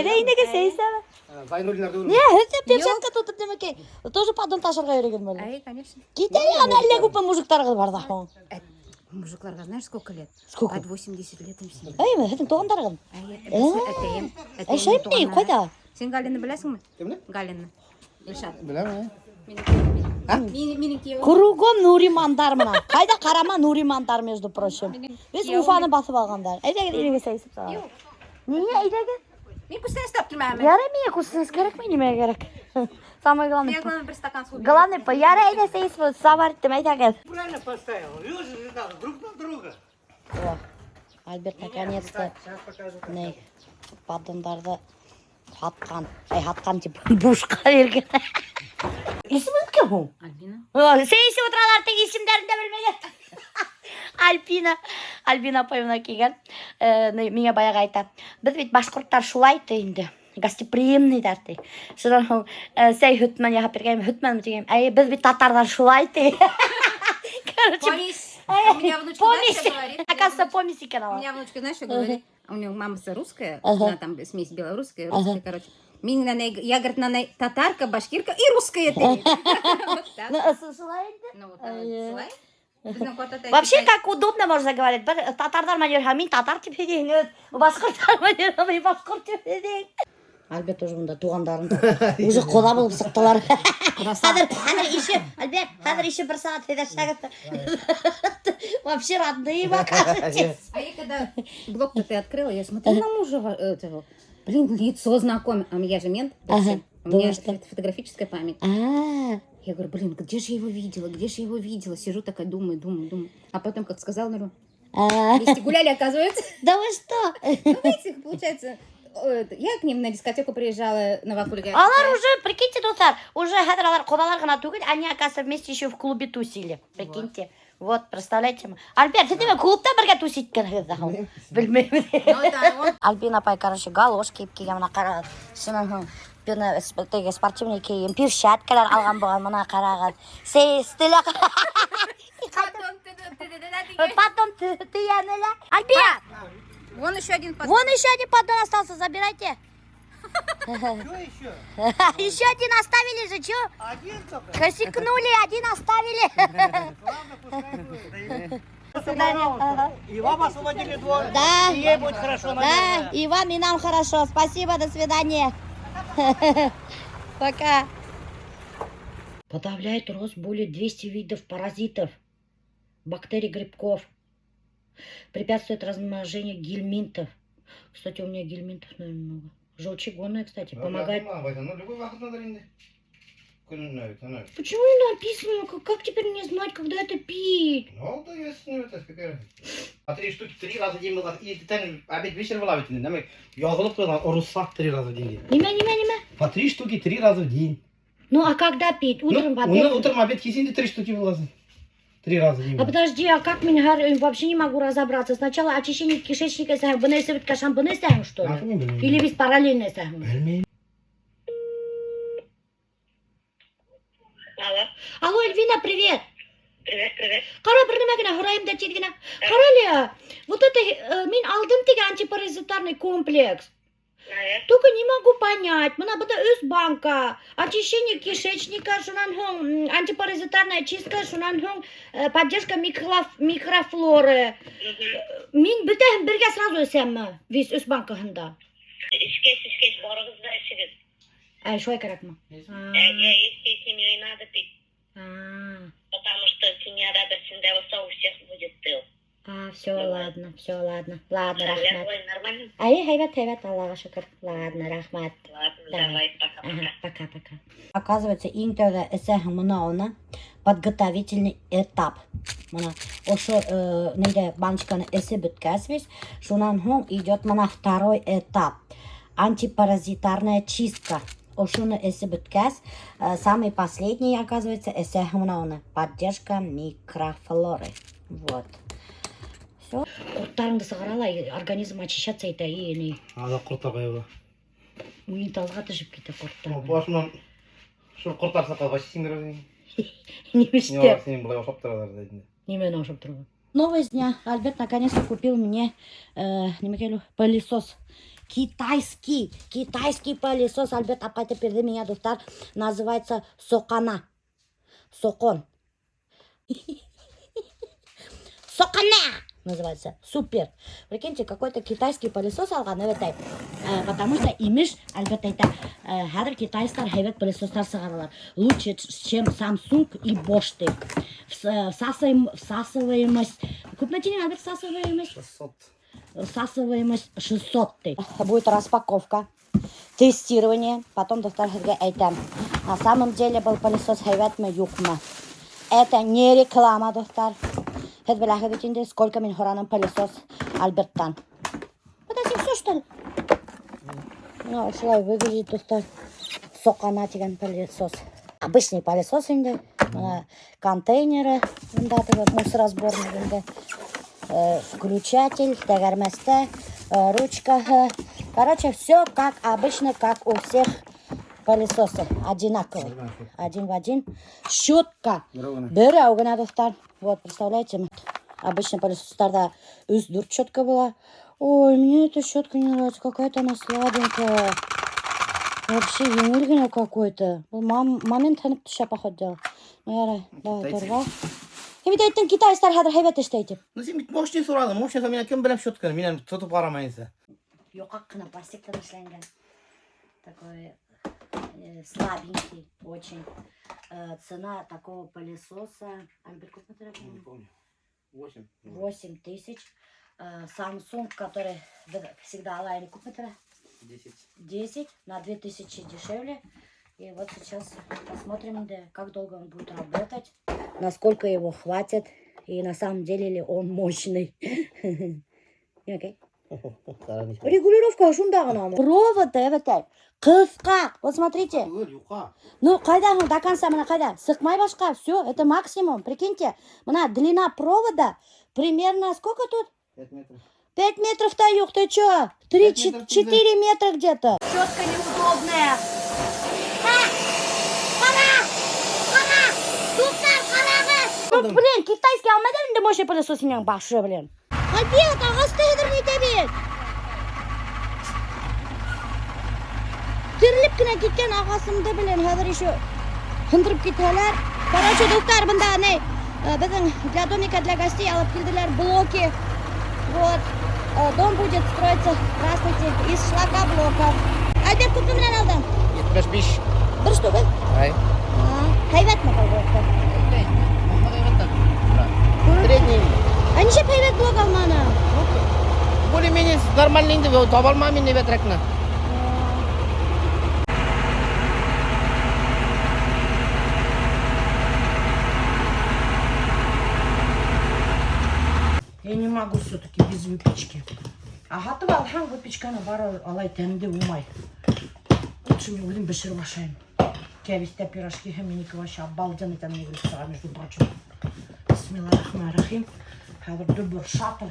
Әйҙә инегеҙ, сәй эсәбеҙ. Зайнуллиндар түгел. Не, һеҙ ҙә перчатка тотоп нәмәкәй. Тоже поддон ташырға йөрөгән әле. Ай, конечно. Кит әле, ана әллә күпме мужиктарығыҙ бар ҙа һуң. Мужикларға знаешь, сколько лет? Сколько? Под 80 лет им всем. Әйме, һеҙҙең туғандарығыҙ? Ай, Э? әтәйем. Әй, шәп ни, ҡайҙа? Һин Галины беләһеңме? Кемде? Галины. Илшат. Беләм, ә. Минең кейәүем. Кругом Нуримандар мына. Ҡайҙа ҡарама, Нуримандар, между прочим. Беҙ Уфаны баҫып алғандар. Әйҙәгеҙ, инегеҙ, сәй эсеп сығабыҙ. Ниңә әйҙәгеҙ? Мин күстәнәс алып килмәйем. Ярай, миңә күстәнәс кәрәкме, нимә кәрәк? Самое главное. Миңә главное бер стакан һыу. Главное, ярай, әйҙә, сәй эсеп заварить әйҙәгеҙ. Правильно поставил. Лежа же надо друг на друга. О, Альберт наконец-то Сейчас покажу. не поддондарҙы һатҡан. Ай, һатҡан тип бушҡа биргән. Исемегеҙ кем һуң? Альбина. Сәй эсеп ултыралар, тик исемдәрен дә белмәгән. Альбина, Альбина апай мына килгән. Миңә баяғы әйтә. Беҙ бит башҡорттар шулай ти инде. Гостеприимныйҙар ти. Шунан һуң сәй һөт менән яһап биргән, һөт менән тигән. Әй, беҙ бит татарҙар шулай ти. Короче, Помесь. У меня внучка, знаешь, помесь. что говорит? Оказывается, помесь икән У алар. меня внучка, знаешь, что говорит? У нее мама русская, она там смесь белорусская, русская, короче. Мин, я, говорит, на татарка, башкирка и русская ты. Вот так. Ну, шулай инде. Ну, вот, шулай. Беҙҙең ҡартатай Вообще, тип- как удобно можно говорить. Бер татарҙар менән мин татар тип һөйләйһең, башҡорттар менән мин башҡорт тип һөйләйһең. Альберт уже бында туғандарын уже ҡоҙа булып сыҡтылар. Хәҙер, хәҙер еще, Альберт, хәҙер еще бер сәғәт һөйләшәгеҙ. Вообще родные вы окажетесь. А я когда блог-то ты открыла, я смотрю на мужа этого. Блин, лицо знакомое. А я же мент. Ага, У меня думаешь, что? фотографическая память. А, Я говорю: «Блин, где же я его видела, где же я его видела?» Сижу такая, думаю, думаю, думаю. А потом, как сказал, говорю, а. вместе гуляли, оказывается. Да вы что? Ну, видите, получается, я к ним на дискотеку приезжала на Вакульга. Алар уже, прикиньте, дуҫтар, уже хәҙер алар ҡоҙалар ғына түгел, они, оказывается, вместе еще в клубе тусили. Прикиньте. Вот, представляете? Альберт, һеҙ нимә клубта бергә тусить иткәнһегеҙ ҙә һуң? Белмәйем. Ну, да, он Альбина апай, короче, галош кейеп килгән, мына ҡарағыҙ. Шунан һуң бына теге спортивный кейем, перчаткалар алған булған, мына ҡарағыҙ. Сәсте лә потом тейәне лә. Альбина, Вон еще один поддон. Вон еще один поддон остался, забирайте. Что еще? Еще один оставили же, чё? Один только? Косякнули, один оставили. Ладно, пускай будет. До свидания. Ага. И вам освободили двор. Да. И ей будет хорошо, Да, наверное. и вам, и нам хорошо. Спасибо, до свидания. Пока. Подавляет рост более 200 видов паразитов, бактерий, грибков. Препятствует размножению гельминтов. Кстати, у меня гельминтов, наверное, много. Желчегонная, кстати, помогает. Ну, любой ваҡыт надо инде. Көнөнә бит, ана. Почему не написано? Как теперь мне знать, когда это пить? Ну, да, если это какая разница. А три штуки три раза в день было. И там обед вечер была ведь, нәмә яҙылып ҡуйған, рөхсәт три раза в день. Нимә, нимә, нимә? По три штуки три раза в день. Ну, а когда пить? Утром, Ну, в обед? уны утром обед кисенде три штуки было. Три раза в день. А подожди, а как мин вообще не могу разобраться? Сначала очищение кишечника эсәһең, быны эсеп бөткәс, быны эсәһең, что ли? Мин белмәйем. Или весь параллельно эсәһең? Белмәйем. Алло, Алло, Эльвина, привет! Привет, привет. Ҡара, бер нәмә генә һорайым да тиҙ генә. Ҡара әле, вот это мин алдым теге антипаразитарный комплекс. Наверное. Только не могу понять. Мына бында өс банка, очищение кишечника, шунан һуң антипаразитарная чистка, шунан һуң поддержка микрофлоры. Мин бөтәһен бергә сразу эсәмме? Весь өс банкаһында. Эскәс, эскәс, барығыҙ ҙа эсегеҙ. Әй, шулай кәрәкме? Я всей семьей надо пить, потому что семьяда береһендә булһа, у всех будет тыл. А, все, ладно, все, ладно. Ладно, рәхмәт. Ой, нормально? Ай, һәйбәт, һәйбәт, Аллаға шөкөр. Ладно, рәхмәт. Ладно, Давай. давай, пока-пока. Ага, пока-пока. Оказывается, иң тәүҙә эсәһең мына уны подготовительный этап. Мына ошо ниндәй баночканы эсеп бөткәс весь, шунан һуң идет мына второй этап. Антипаразитарная чистка. Ошоно эсеп бөткәс, самый последний, оказывается, эсәһең мына уны. Поддержка микрофлоры. Вот. Все. Ҡорттарыңды сығара ла, организм очищаться итә, и ни Аҙаҡ ҡорттар ҡая була. Унитазға төшөп китә ҡорттар. Башынан шул ҡорттар саҡлап вообще сиңдерә. Нимә? Һин былай оҡшап торалар инде. Нимәне оҡшап торған? Новость дня. Альберт наконец-то купил мне нимә пылесос. Китайский, китайский пылесос Альберт апҡайтып бирҙе миңә, дуҫтар. Называется Сокана. Сокон. Сокана называется. Супер. Прикиньте, какой-то китайский пылесос алған, әбәтәй. Потому что имеш, Альберт әйтә, хәҙер китайстар һәйбәт пылесостар сығаралар. Лучше, чем Samsung и Bosch ти. Всасываемость. Күпме тинең, Альберт, всасываемость? 600. Всасываемость 600 ти. Будет распаковка, тестирование, потом дуҫтар һеҙгә әйтәм. На самом деле был пылесос һәйбәтме, юҡмы. Это не реклама, дуҫтар. Һеҙ беләһегеҙ бит инде, сколько мин һораным пылесос Альберттан. Подожди, все что ли? Ну, ошолай выглядит, дуҫтар. Соҡана тигән пылесос. Обычный пылесос инде. Бына контейнеры, бында теге мусоросборник инде. Включатель, тәгәрмәстә, ручкаһы. Короче, все как обычно, как у всех пылесосов. Одинаковый. Один в один. Щетка. Берәү генә. Берәү генә, дуҫтар. Вот, представляете, обычно пылесостарҙа өс-дүрт щетка была. Ой, мне эта щетка не нравится, какая-то она слабенькая. Вообще еңел генә какой-то. Был момент һынып төшә, походу дела. Ну, ярай, давай, Китайцы. торба. Һин бит әйттең, китайстар хәҙер һәйбәт эшләй тип. Ну һин бит мощный һораның. Мощный минән кем беләм щетканы? Минән тотоп ҡарамайынса. Йоҡаҡ ҡына пластиктан эшләнгән. Такой слабенький очень. Цена такого пылесоса, Альберт, күпме тора? Не помню. 8. 8 тысяч. Samsung, который беҙ всегда ала инек, күпме тора? 10. 10, на 2000 дешевле. И вот сейчас посмотрим, да, как долго он будет работать, насколько его хватит и на самом деле ли он мощный. Окей. Регулировка шунда ғына. Провод әбәтәй. Ҡыҫҡа. Вот смотрите. Түгел, юҡа. Ну, ҡайҙа һуң до конца бына ҡайҙа? Сыҡмай башҡа. Все, это максимум. Прикиньте. Бына длина провода примерно сколько тут? 5 метров. 5 метров-то юҡ, ты чё? 3, 5 метров 4 метра где-то. Щетка неудобная. Ҡара! Ҡара! Дуҫтар, ҡарағыҙ! Ну, блин, китайский алмайҙар инде мощный пылесос һинең башы, блин. Альберт, ағасты хәҙер итә бит. Терелеп кенә киткән ағасымды, блин, хәҙер еще һындырып китәләр. Короче, дуҫтар, бында ни, беҙҙең для домика для гостей алып килделәр блоки. Вот. Дом будет строиться, здравствуйте, из шлакоблоков. Альберт, күпме менән алдың? 75. Бер штук, Ай. Һәйбәтме был блоктар? Средний. Ә нисек һәйбәт блок алманың? Более-менее нормальный инде, таба алмайым мин һәйбәтерәкне. Я не могу все-таки без выпечки. А һатып алһаң выпечканы барыбер алай тәмле булмай. Лучше мин үҙем бешереп ашайым. Кәбеҫтә пирожки һәм минеке вообще обалденный тәмле килеп сыға, между прочим. Бисмиллахиррахманиррахим. Хәҙер дөбөр шатыр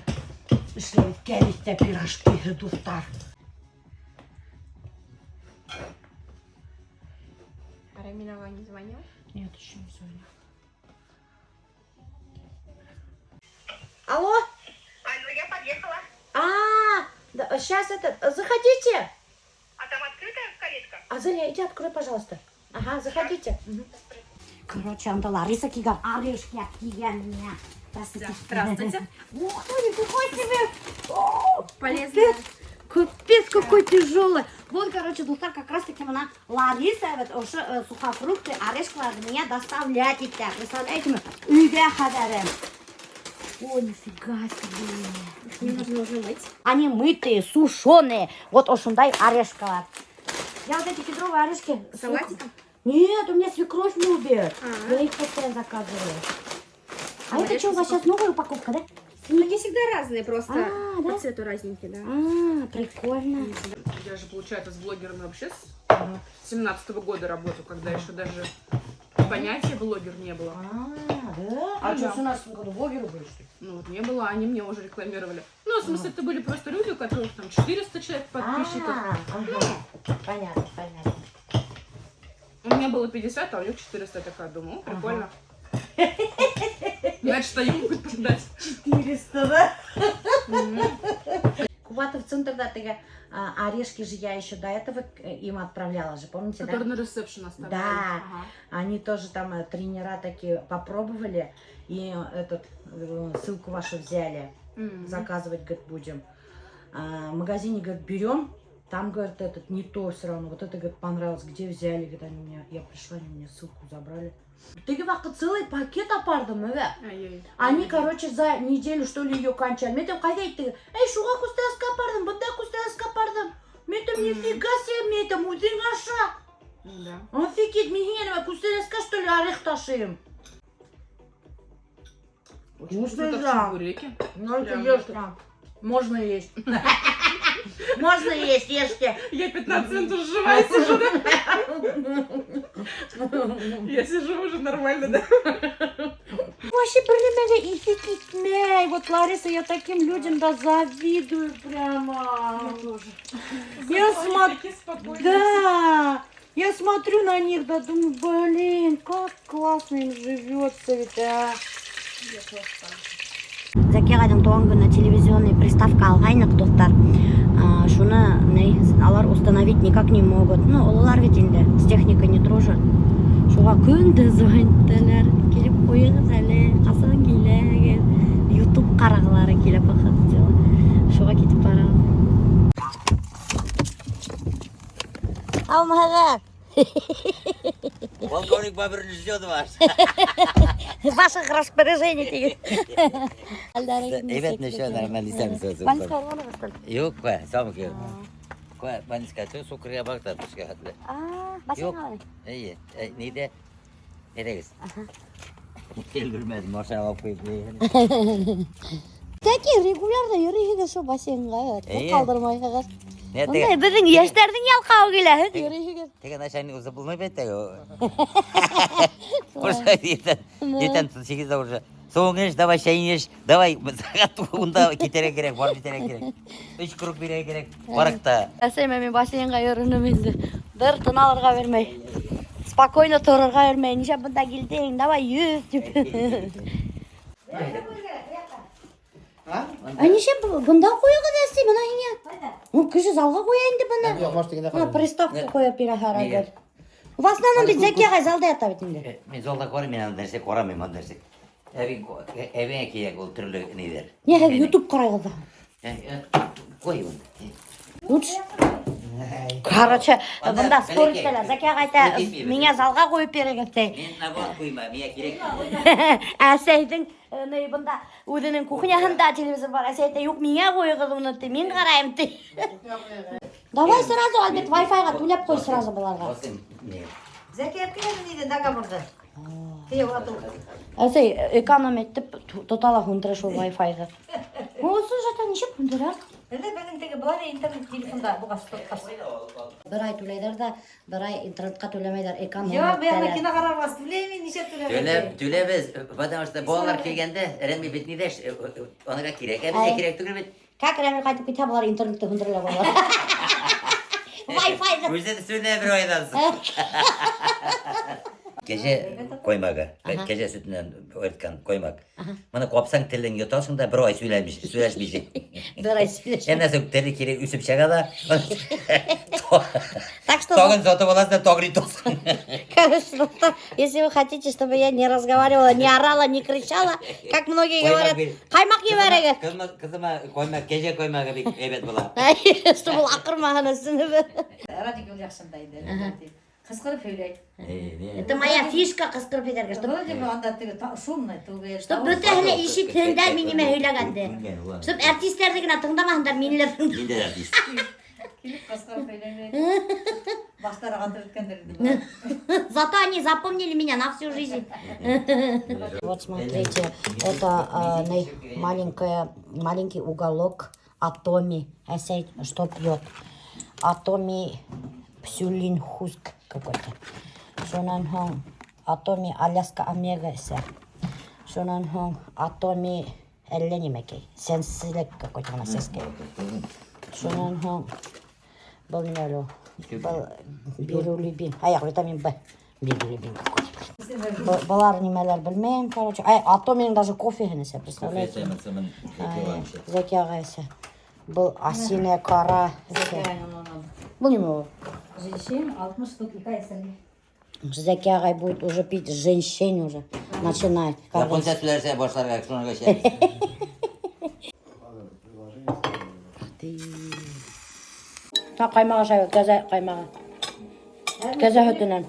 эшләбеҙ кәбеҫтә пирожки, дуҫтар. А Рамиль не звонил? Нет, еще не звонил. Алло? Алло, я подъехала. А, да, сейчас этот, заходите. А там открытая калитка? Азалия, иди открой, пожалуйста. Ага, заходите. Короче, анда Лариса килгән, орешки килгән миңә. Здравствуйте. Здравствуйте. Ух ты, нифига себе! О, Полезно. Капец, какой тяжелый. Вот, короче, дуҫтар, как раз таки бына Лариса, вот, ошо сухофрукты, орешкаларҙы миңә доставлять итә. Представляете, өйгә хәҙәрем. О, нифига себе. Их не нужно уже мыть. Они мытые, сушеные. Вот ошондай орешкалар. Я вот эти кедровые орешки... Салатиком? Нет, у меня свекровь любит. А. Я их постоянно заказываю. А это Орешки что, у вас сейчас новая упаковка, да? Ну, они всегда разные, просто А, по да? цвету разненькие, да. А, прикольно. Я же, получается, с блогерами вообще с 17-го года работаю, когда еще даже понятия блогер не было. А, да? А Ну что, да. в 17 году блогеры были, что ли? Ну вот не было, они мне уже рекламировали. Ну, в смысле, это были просто люди, у которых там 400 человек подписчиков. А, ага. Понятно, понятно. У меня было 50, а у них 400. Я такая думаю, о, прикольно. Значит, они могут продать. 400, да? Мгм. Куватов центрҙа теге орешки же я еще до этого им отправляла же, помните, да? Который на ресепшн оставляли. Да. Ага. Они тоже там тренера такие попробовали и этот ссылку вашу взяли. Заказывать, говорит, будем. А, в магазине, говорит, берем, там, говорит, этот не то все равно. Вот это, говорит, понравилось. Где взяли? Говорит, они мне, я пришла, они мне ссылку забрали. Теге ваҡыт целый пакет апарҙым, эйе. Ай-яй. Они, короче, за неделю, что ли, ее кончали. Мин әйтәм, ҡайҙа иттегеҙ? Эй, шуға күстәнәскә апарҙым, бында күстәнәскә апарҙым. Мин әйтәм, нифига себе, мин әйтәм, үҙең аша. Да. Офигеть, мин һиңә нимә, күстәнәскә, что ли, орех ташыйым? Очень Вкусно, вкусно, так да. чебуреки. Ну, это Прям ешь прям. Можно есть. Можно есть, ешьте. Я 15 минут уже живая сижу, да? Я сижу уже нормально, да? Вообще бер нәмәгә иҫе китмәй. Вот, Лариса, я таким людям да завидую прямо. Я тоже. Я Они смотрю. такие спокойные. Да, я смотрю на них, да думаю, блин, как классно им живется ведь, а. Я тоже так. Зәки ағайҙың тыуған көнөнә телевизионный приставка алғайныҡ, дуҫтар. Шуны ни, алар установить никак не могут. Ну, ололар бит инде, с техникой не дружат. Шуға көн дә звониталар. Килеп ҡуйығыҙ әле, ҡасан киләгеҙ? YouTube ҡарағылары килә, походу дела. Шуға китеп барабыҙ. Һаумыһығыҙ! Полковник Бабыр ждет вас. Ваших распоряжений тигән. Әйбәт ничего, нормально исәнмесез. Больницаға барманығыҙ, что ли? Юҡ, ҡуй, сам ки. Ҡуй, больницаға түгел, һуҡырға барҙыҡ төшкә хәтле. Бассейн Юҡ. Эйе, ниҙә? Әйҙәгеҙ. Өлгөрмәнем, машина алып ҡуйып. Тәки регулярно йөрөйһөгөҙ шул бассейнға, Эйе. ҡалдырмайһығыҙ. Не, Ундай беҙҙең йәштәрҙең ялҡауы килә, һеҙ йөрөйһөгөҙ. Теге начальник уҙып булмай бит теге. Уже иртән 8-ҙә уже. Һыуың эс, давай сәйен эс, давай сәғәт 10-да китергә кәрәк, барып етергә кәрәк. Өс круг бирергә кәрәк, паркта. Әсәй, мин бассейнға йөрөнөм инде. Бер тын алырға бирмәй. Спокойно торорға бирмәй. Нишләп бында килдең? Давай йөҙ тип. Ә нишләп бында ҡуйығыҙ, әсәй, бына һиңә? Ну, кеше залға ҡуя инде быны. Юҡ, может, тигәндә Бына приставка ҡуйып бирә һәр Нигә? әгәр. В основном бит Зәки ағай залда ята бит инде. Мин залда ҡараймын, мин андай нәрсә ҡарамайым, андай нәрсә. Әбиңә кәрәк ул төрлө ниҙәр. Ни, һеҙ YouTube ҡарайғыҙ ҙа. Ҡуй уны. Лучше. Короче, Анда бында спор бәләкәй. итәләр. Зәки ағай әйтә, Бәләкәй. миңә залға ҡуйып бирегеҙ ти. Мин наоборот ҡуйма, миңә кәрәк. Әсәйҙең ни бында үҙенең кухняһында телевизор бар. Әсәй әйтә, юҡ, миңә ҡуйығыҙ уны ти, мин ҡарайым ти. Давай сразу, Альберт, Wi-Fi-ға түләп ҡуй сразу быларға. Басым, не. Зәки алып килә ниҙе договорҙы. Тейеп атыу. Әсәй, эконом итеп тота ла һүндерә шул Wi-Fi-ҙы. Усы ята нисек һүндерә? Әле беҙҙең теге былай интернет телефонда буға тотҡас. Бер ай түләйҙәр ҙә, бер ай интернетҡа түләмәйҙәр, эконом Юҡ, быяҡта итәләр. кино ҡарарға түләймен, нишләп түләмәйем? Түләп, түләбеҙ, потому что балалар килгәндә, Рәми бит ниҙә, уныға кәрәк. Ә беҙгә Ай. кәрәк түгел бит. Как Рәмил ҡайтып китһә, былар интернетты һүндерә балалар. Wi-Fi-ҙы. Үҙе сүнә бер айҙан һуң. Кәжә ҡоймағы, кәжә һөтөнән ойыртҡан ҡоймаҡ. Быны ҡапһаң телең йотаһың да бер ай һөйләшмәйһең. Бер ай һөйләшмәй. Әнә һуң теле кире үҫеп сыға ла. Так что, Тағын һатып алаһың да тағын йотаһың. короче, дуҫтар, если вы хотите, чтобы я не разговаривала, не орала, не кричала, как многие говорят, ҡаймаҡ ебәрегеҙ. Ҡыҙыма ҡоймаҡ, кәжә ҡоймағы бик һәйбәт була. Чтобы ул аҡырмаһын өсөн. Радик Юлъяҡшин да инде. Ҡысҡырып һөйләй. Это моя фишка ҡысҡырып һөйләргә, чтобы Вроде бы анда теге шумный түгел. Чтоб бөтәһе лә ишетһендәр мин нимә һөйләгәнде. Чтоб артистәрҙе генә тыңламаһындар, мине лә тыңла. Мин дә артист. Килеп ҡысҡырып һөйләмәй. Баштары ҡатып бөткәндер инде. Зато они запомнили меня на всю жизнь. Вот смотрите, это маленький уголок Атоми. Әсәй что пьет? Атоми Псюлинхуск какой-то. Шунан һуң Атоми Аляска Омега эсә. Шунан һуң Атоми әллә нимәкәй. Сенсилек какой-то она сәскәй. Шунан һуң был нимә әле ул? Был бирулибин. Аяҡ витамин Б. Бирулибин какой-то. Былар нимәләр белмәйем, короче. Ай, Атоминың даже кофеһын эсә, представляете? Ай, Зәки ағай эсә. Был осиная кора. Был нимә ул? Женьшень 60 штук ике ай эсергә. Зәки ағай будет уже пить женьшень уже. Начинать. Японса сүләрсә башларға шуны эсәбеҙ. Та ҡаймаҡ ашай, кәзә ҡаймағы. Кәзә һөтөнән.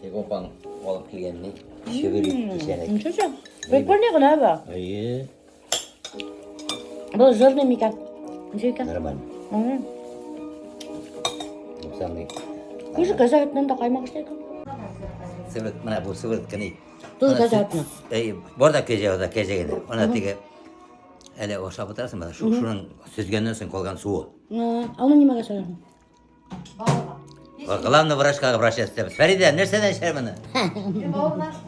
Тик апаң алып килгән ни? Чебурек кисәрәк. Ничего себе. Прикольный ғына бә. Әйе. Был жирный микән? Нисек икән? Нормально. М. Самый. Күрше кәзә һөтөнән дә ҡаймаҡ эшләй икән. Сыворот, менә бу сыворотка ни? Был кәзә һөтөнән. Әй, бар да кәзә, да кәзә генә. Ана теге әле ашап утырасың ба? Шу шуның сөзгәннән соң калган суы. Ә уны нимәгә эсәләр? Главный врачка обращаться итәбез. Фәридә, нәрсәдән эчәр моны?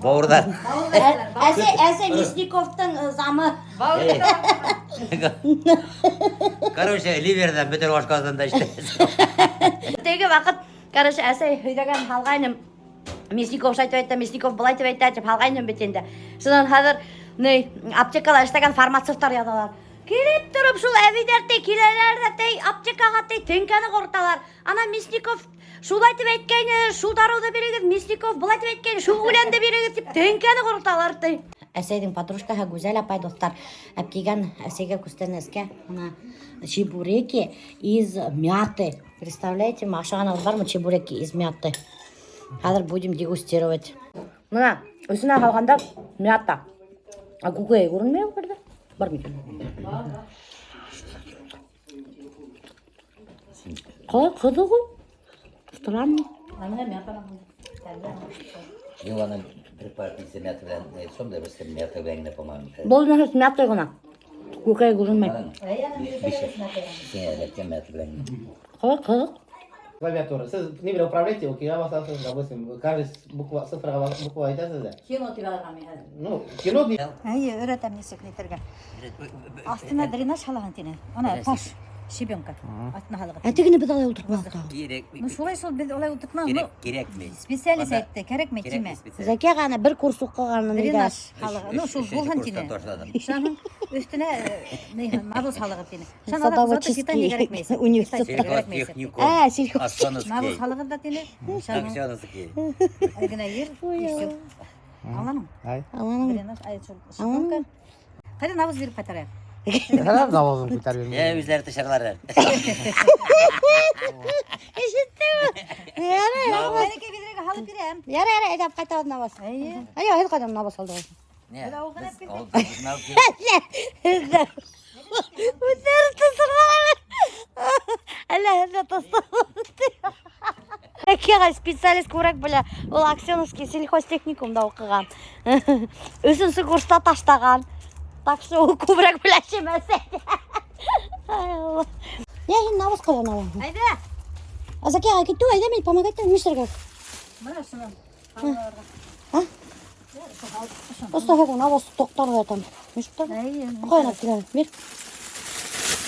Бауырдан. Әсәй, әсәй Мясниковтың замы. Короче, ливердан бөтен ашказанда эчтә. Теге ваҡыт, короче, әсәй һөйләгән һалғайным. Мясников шулай тип әйтә, Мясников былай тип әйтә тип һалғайным бит инде. Шунан хәҙер ни аптекала эшләгән фармацевттар яҙалар. Килеп тороп шул әбейҙәр ти, киләләр ҙә ти, аптекаға ти, теңкәне ҡороталар. Ана Мясников шулай тип әйткәйне, шул дарыуҙы бирегеҙ, Мясников былай тип әйткәйне, шул үләнде бирегеҙ тип теңкәне ҡороталар ти. Әсәйҙең подружкаһы Гүзәл апай, дуҫтар, әпкилгән әсәйгә күстәнәскә бына чебуреки из мяты. Представляете, ашағанығыҙ бармы чебуреки из мяты? Хәҙер будем дегустировать. Бына, өҫтөнә һалғанда мята. А күкәй күренмәй ул ерҙә? Бар микән? Ҡалай ҡыҙыҡ ул. Странно. Юк, аның бер партиясе мята белән, шундай берсе мята белән генә, по-моему. Был нәрсә мята ғына. Күкәй күренмәй. Син әлбәттә мята белән генә. Ҡалай ҡыҙыҡ. Клавиатура. Сез ни белән управляете, окейга басасыз, допустим, каждый буква, цифрага буква әйтәсез дә. Кино тип алған мин хәҙер. Ну, кино ди. Әйе, өйрәтәм нисек нитергә. Аҫтына дренаж һалаһың тине. Ана таш, щебенка. Аҫтына һалығыҙ. Ә тегене беҙ алай ултыртманыҡ та. Кирәк. Ну шулай шул беҙ улай ултыртманыҡ. Кирәк, кирәкме? Специалист Анда әйтте, кәрәкмәй кирәкме тимә. специалист? Зәки ағаны бер курс уҡығанын иде. Дренаж һалығы. Ну шул Өченче булһын курстан тине. ташладым. Шуның өҫтөнә ни навоз һалығыҙ тине. Шуны алар Садоводческий питание кәрәкмәй. университет. Сельхозтехникум. Ә, сельхоз. Аксеновский. Навоз һалығыҙ ҙа тине. Шуның Аксеновский. генә ер, и всё. Аңланың? Аңланым. Дренаж, ай шул щебенка. Ҡайҙа навоз биреп ҡайтарайыҡ? Навозын күтәреп йөрмәй. Ә, үзләре тышарлар. Ишеттеңме? Ярай, рәхмәт. Бәләкәй биҙрәгә һалып бирәм. Ярай, ярай, әйҙә ҡайтабыҙ навоз. Эйе. Әйе, һеҙ ҡайҙан навоз алдығыҙ? Не, Беҙ ауылдан без алып килдек. ауылдан үзен алып килдек. Һеҙҙә үҙҙәре тысырҙар. Әллә һеҙҙә Зәки специалист күберәк белә. Ул Аксеновский сельхозтехникумда уҡыған. Өсөнсө курста ташлаған. Так что ул күберәк белә шимәсә. Ай, Алла. Не, һин навоз ҡайҙан алаһың? Әйҙә. Ә Зәки ағай китте, әйҙә мин помогать итәм, нишләргә? Бына шуны. А? Просто һеҙҙең навоз тоҡтар ятам. Нисек Эйе. Ҡайҙан алып киләһең? Бир.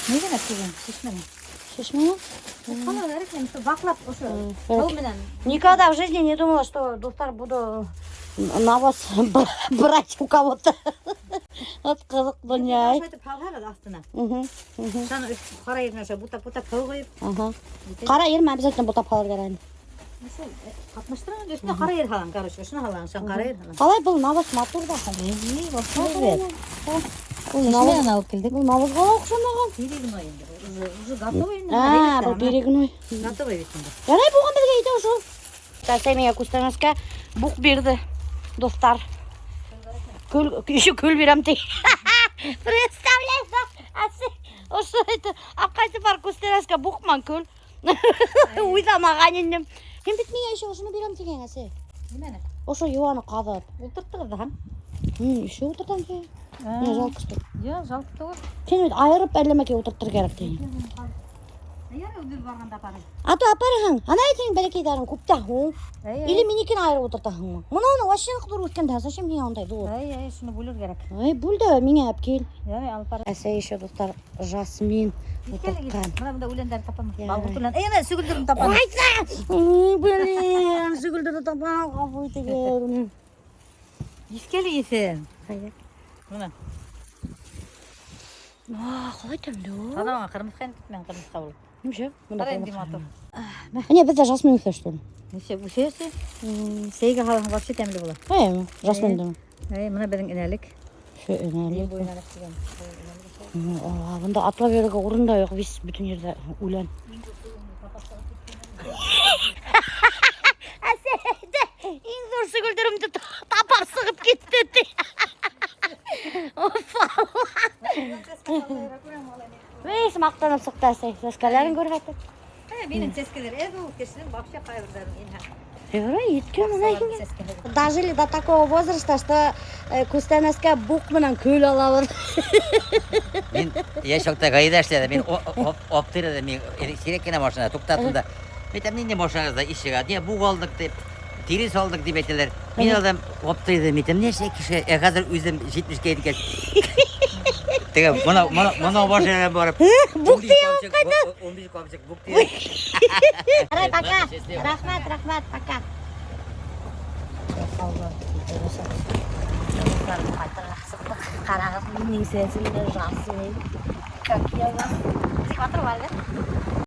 Ниҙән алып килгән? Шишмәнән. Шишмәнән? Ҡалай кәрәкмәй, ваҡлап ошо һыу менән. Никогда в жизни не думала, что, дуҫтар, буду навоз брать у кого-то. Вот ҡыҙыҡ донъя. Ошолайтып һалһағыҙ аҫтына. Шуны ҡара еренә ошо бутап-бутап һыу ҡойоп. Ага. Ҡара ерме обязательно бутап һалыр кәрәк. Шул ҡатнаштырған өҫтөнә ҡара ер һалаң, короче, ошоно һалаң, шуны ҡара ер һалаң. Ҡалай был навоз матур ҙа. Эйе, вообще. Ул навоз, Шишмәнән алып килдек. был навозға ла оҡшамаған. Перегной инде. Уже уже готовый инде. А, был перегной. Готовый бит инде. Ярай булған беҙгә әйтә ошо. Әсәй миңә күстәнәскә буҡ бирҙе, дуҫтар. Көл, еще көл бирәм ти. Представляешь, әсәй ошо әйтә, алып ҡайтып бар күстәнәскә буҡ менән көл. Уйламаған инем. Һин бит миңә еще ошоно бирәм тигән әсәй. Нимәне? Ошо йыуаны ҡаҙып. Ултырттығыҙ ҙа һәм? Еще ултыртам ти. Мне жалко, что. Юҡ, жалко түгел. Һин бит айырып әлләмәкәй ултыртыр кәрәк тине. Ярай, үҙебеҙ барғанда апарыр. А то апарһың. Ана әйтһең бәләкәйҙәрең күптә һуң. Эйе. Или минекен айырып ултыртаһыңмы? Бына уны вообще ныҡ ҙур үҫкән дә, зачем миңә ундай ҙур? Эйе, эйе, шуны бүлер кәрәк. Ай, бүл дә миңә алып кил. Ярай, алып барыр. Әсәй еще дуҫтар жасмин ултыртҡан. Бына бында үләндәр тапам. Ярай. Балғыт үлән. Эй, ана сөгөлдөрөн тапам. Ҡайҙа? Ой, блин, сөгөлдөрҙө тапҡан, ғәфү итегеҙ. Еҫкәле еҫе. Ҡайҙа? Бына. Ҡалай тәмле. Ана ҡырмыҫҡа китмән ҡырмыҫҡа булып. Нимә? Ҡара инде матур. Не, беҙҙә жасмин үҫә, что ли? Нисә үҫәсе? Сәйгә һалһаң вообще тәмле була. Әйме, жасминды. Әй, мына беҙҙең инәлек. Шу инәлек. Бу инәлек тигән. Бында атлап йөрөргә урын да юҡ, весь бөтөн ерҙә үлән. Әсәй, иң ҙур сөгөлдөрөмдө тапап сығып китте. Ти. Опа. Весь маҡтанып сыҡты әсәй. Сәскәләрен күрһәтеп. Ә, минең сәскәләр әҙ ул, кешенең вообще ҡайберҙәрен инһә. Евро еткән мына һиңә. Сәскәләр. Дожили до такого возраста, что күстәнәскә буҡ менән көл алабыҙ. Мин йәш саҡта ГАИҙа эшләнем. Мин оптыр идем. Мин һирәк кенә машина туҡтаттым да. Мин әйтәм, ниндәй машинағыҙҙа иш сыға? Не, буҡ алдыҡ тип, тирес алдыҡ тип әйтәләр. Мин алдым, оптыр идем. Әйтәм, нәрсә кеше? Ә хәҙер үҙем 70-кә еткәс. Теге, мына машинадан барып. Буҡ тейеп ҡайта. 15 ҡапсыҡ буҡ тейеп. Ярай, пока. Рәхмәт, рәхмәт, пока. Ҡарағыҙ, минең сәсемдә жасмин. Как я вас. Матур бар,